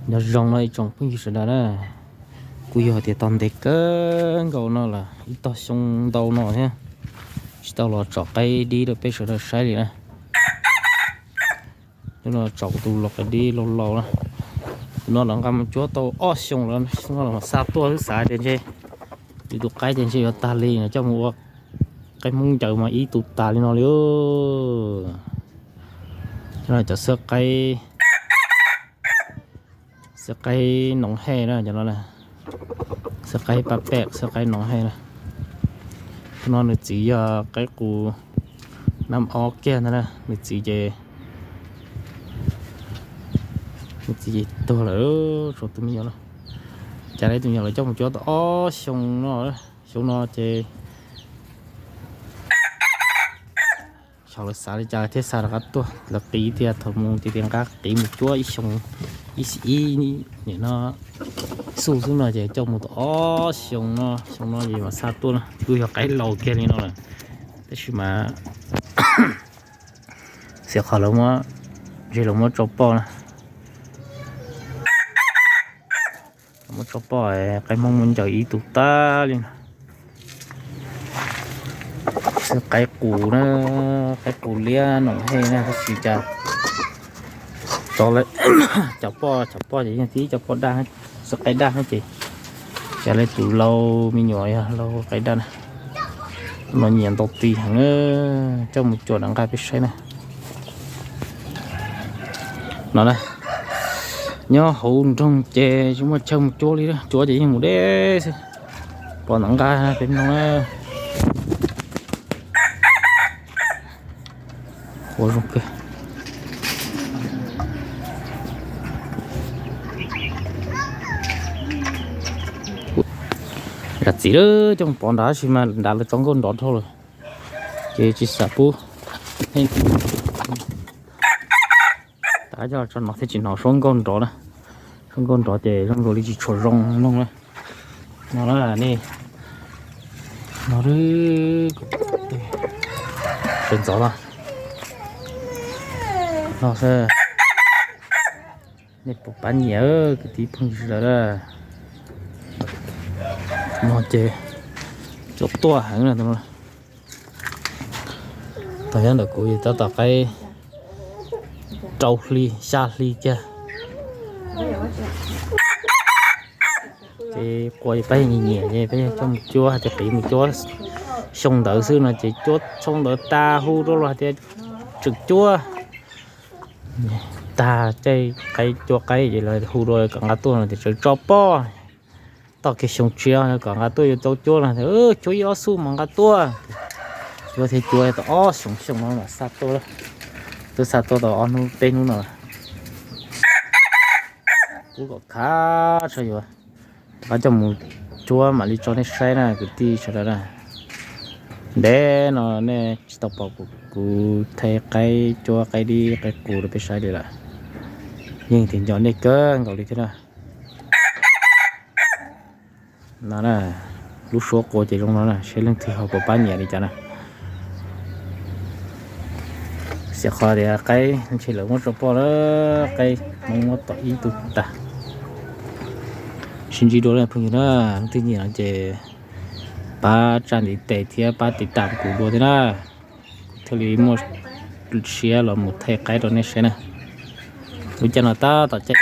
Nyob zoo no ib tsoom phooj ywg sawv daws na, kuj yog tias tau ntev kawg nkaus no lawm, ib tog xyoo ntau no thiab tsis tau los tsom qaib dib rau peb sawv daws saib li na. Hnub no tsom tus los qaib dib laus laus na. Tus no los nqa mus cuab tau ob xyoos lawm, xyoo no los xa tuaj xwb, xav tias ntshe yus tus qaib ces ntshe yuav tag li no, coj mus ua qaib Hmoob ncaws mas ib tug tag li no li. Cov xwb qaib, xwb qaib noov hej na, cov no xwb qaib paj pem, xwb qaib noov hej na. Tus no nws txiv yog qaib qus nab ob kiag ntag na, nws txiv ces, nws txiv ces tuag lawm, tshuav tus me nyuam no. Cas lawv tus me nyuam lawv coj mus cuab tau ob xyoo no, xyoo no ces xyov lawv xav li cas thiaj xa rov qab tuaj, lawv qiv tias thaum mus tias tias nqa qiv mus cuab ib xyoo, ib xyoo ib, nim no xub xwb no ces coj mus tau ob xyoo no, xyoo no ces mam xa tuaj na, kuj yog qaib laus kiag li no lawm. Tab sis mas xiam qhov lawv muab, ntshe lawv muab tso poj na, muab tso poj, qaib Hmoob muab ncaws ib tug tag li no. Xwb qaib qus na, qaib qus liab noom hej na, tab sis cas tso lawv cov poj, cov poj ces yeej tib cov poj daj, xwb qaib daj no ces, cas lawv tus lau me nyuam yog lau qaib daj na. No nyiam ntau ti heev, coj mus cuam nram nqaj peb saib na. No na, nyob hauv nroog ces tsis muaj chaw mus cuab li, cuab ces yeej mus deb xwb. Pom nram nqaj peb mloog na. Ua zoo kawg. Zam txim lawm, coj mus pov nrad tab sis mas nrad lawv tso nkauj nrov dhau lawm ces tsis xav pub. Tab coj tso no thiaj tsis hnov suab nkauj nrov na. Suab nkauj nrov ces zoo nkaus li tsis tshua zoo mloog na. No na, nej, no, sawv ntxov los no xwb. Nej puas pab nyiam kwv tij phooj ywg sawv daws na. No ces cua tuaj heev na. Tau nyob ntawm kuv tab tom qaib rau hli xya hli kiag. Ces qua pab nyiam nyiam ces peb coj mus cuab, hais tias qiv mus cuab xyoo ntawd xwb no ces cuab xyoo ntawd tag hu rau los hais tias tseem cuab. Tag caij qaib cuab qaib ces lawv hu rau kom nqa tuaj no ces tseem tso poj. Toj kiag xyoo tshiab kom nqa tuaj yuav tau cuab no, cuab ib ob xub mas nqa tuaj. Cuab thiab cuab tau ob xyoos, xyoo no mam xa tuaj, twb xa tuaj tau ob hnub peb hnub no. Kuv kom khav tshaj yuav rov qab coj mus cuab mam li tso nej saib na kwv tij sawv daws na. Ntev no nej tsis tau pom kuv thaij qaib cuab qaib dib qaib qus rau peb saib li lawm. Yeej tias nco nej kawg nkaus li thiab na. No na, lub suab qua ces zoo no na, seb leej twg ho puas pab nyiam li cas na. Xyov qhov tias qaib ntshe lawv muab tso poj lawm, qaib Hmoob muab tom ib tug tag. Sib ntsib dua phooj ywg na, leej twg nyiam no ces pab tsa ntiv tes thiab pab tiv tam kuv dua thiab na. Kuv thiaj li muaj siab los mus thaij qaib rau nej saib na. Lub caij no tab tom caij